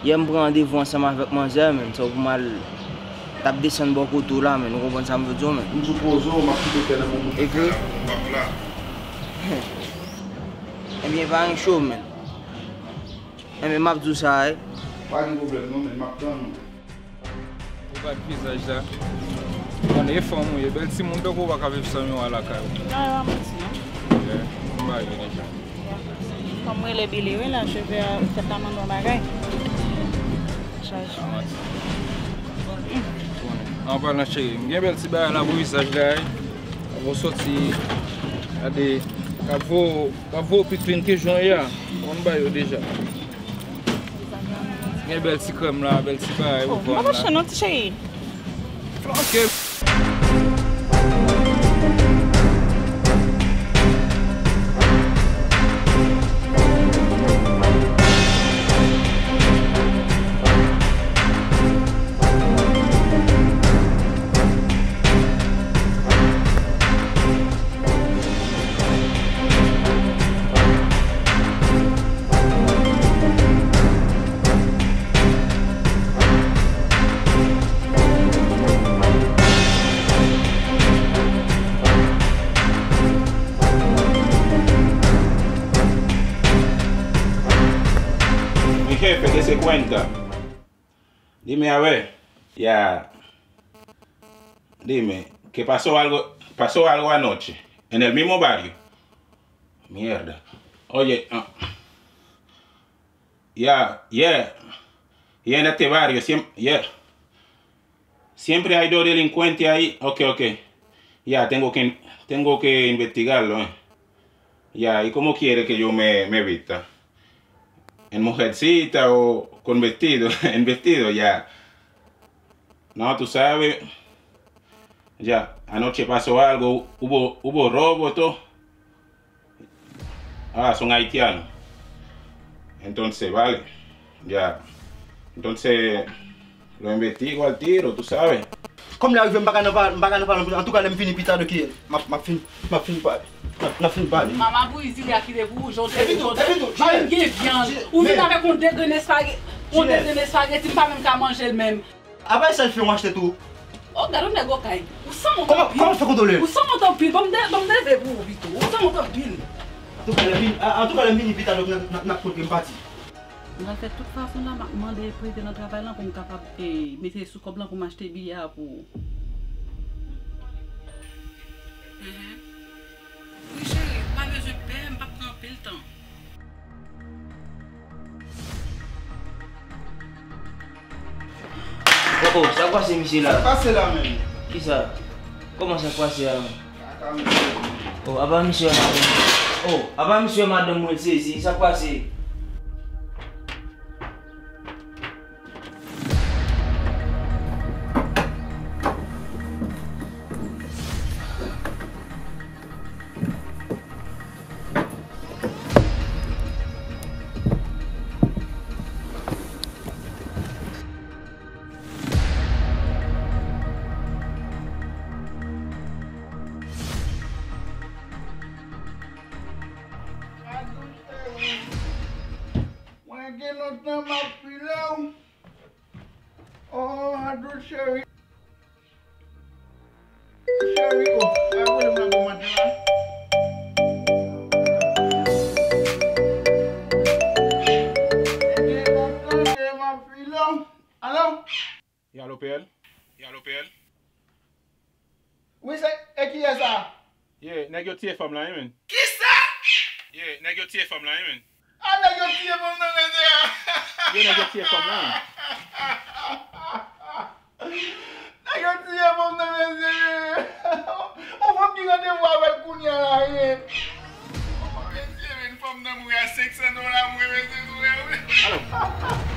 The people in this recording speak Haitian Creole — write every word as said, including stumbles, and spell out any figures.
Yè m pran randevou ansanm avèk manzè, menn, sa pou m al t ap desann bò kote w la, menn, ou konprann sa m vle di w, menn? M sou poze w, m ap kite tè nan moun. Epi? Ebyen, pa gen cho, menn. Ebyen, m ap di w sa, wi. Pa gen pwoblèm, non, menn, m ap tann ou. Ou gad vizaj la. Konn e fanm ou ye, bèl timoun tankou w pa ka viv san yon a lakay ou. Non, yo a manti, non? Yeah, m ba yo deja. Kòm m rele Billy wi la, je vais fèt la mande yon bagay. Chaj. An palan cheri, m gen bèl ti bagay la pou vizaj la, wi. Avo soti, gade, avo, avo pitrin ke jan ya, konn ba yo deja. Gen bèl ti krèm la, bèl ti bagay pou vann la. Oh, m pa nan ti cheri. Flanke. Mi jefe, que se cuenta? Dime a ver. Ya. Dime, ¿qué pasó algo, pasó algo anoche? ¿En el mismo barrio? Mierda. Oye, ah. Ya, yeah. Y en este barrio, siem-, yeah. Siempre hay dos delincuentes ahí. Ok, ok. Ya, tengo que, tengo que investigarlo, eh. Ya, ¿y cómo quiere que yo me, me vista? ¿En mujercita o con vestido? En vestido, ya. No, tú sabes. Ya, anoche pasó algo, hubo, hubo robo, todo. Ah, son haitiano. Entonces, vale. Ya. Entonces, lo investigo al tiro, tú sabes. Kòm lè rive, m pa ka nan pa-, m pa ka nan pale anpil. Antouka, lè m vini pita de kiyès, m ap, m ap fin, m ap fin pale. M ap, m ap fin pale. Mama bouyi zile a kite pou ou, jan w te, jan w te, pa menm gen vyann. Ou vin avèk yon de grenn espageti, yon de grenn espageti, m pa menm ka manje l menm. Apa e sèl fi w achte tou? Oh, gade yon nèg okay. Ou sanwont anpil. Kòman, kòman w fè kontwole l? Ou sanwont anpil. Ban m de, ban m de ve pou ou pito. Ou sanwont anpil. Antouka, lè m vini, a, antouka, lè m vini pita, donk, n ap, n ap, n ap kontre, m pati. M pral fè tout fason la, m ap mande prete nan travay lan pou m kapab, e, mete sou kòb lan pou m achte biyè a pou ou. Mhm. Wi, cheri, ou pa bezwen pè, m p ap pran anpil tan. Oh, oh, sa k pase misye la? Sa k pase la menm? Kisa? Kòman sa k pase a menm? Kaka misye. Oh, apa misye a madanm? Oh, apa misye a madanm mwen sezi? Sa k pase? Mwen gen lontan m ap file w. Oh, Adou cheri. Cheri, oh, pa rele m nan bon maten la. Mwen gen lontan ke m ap file w. Alo? Wi, alo, P L? Wi, alo, P L? Wi, se, e kiyès sa? Ye, nèg yo tiye fanm lan, wi, menn. Kisa? Ye, nèg yo tiye fanm lan, wi, menn. A, nèg yo tiye fanm nan, mesye. Ye, nèg yo tiye fanm lan, wi. Nèg yo tiye fanm nan, mesye. Yon fanm ki randevou avè l kounye a la, ye. Mesye, men fanm nan mouri a senk san dola, mwen, mesye, sou mwen, wi. Alo.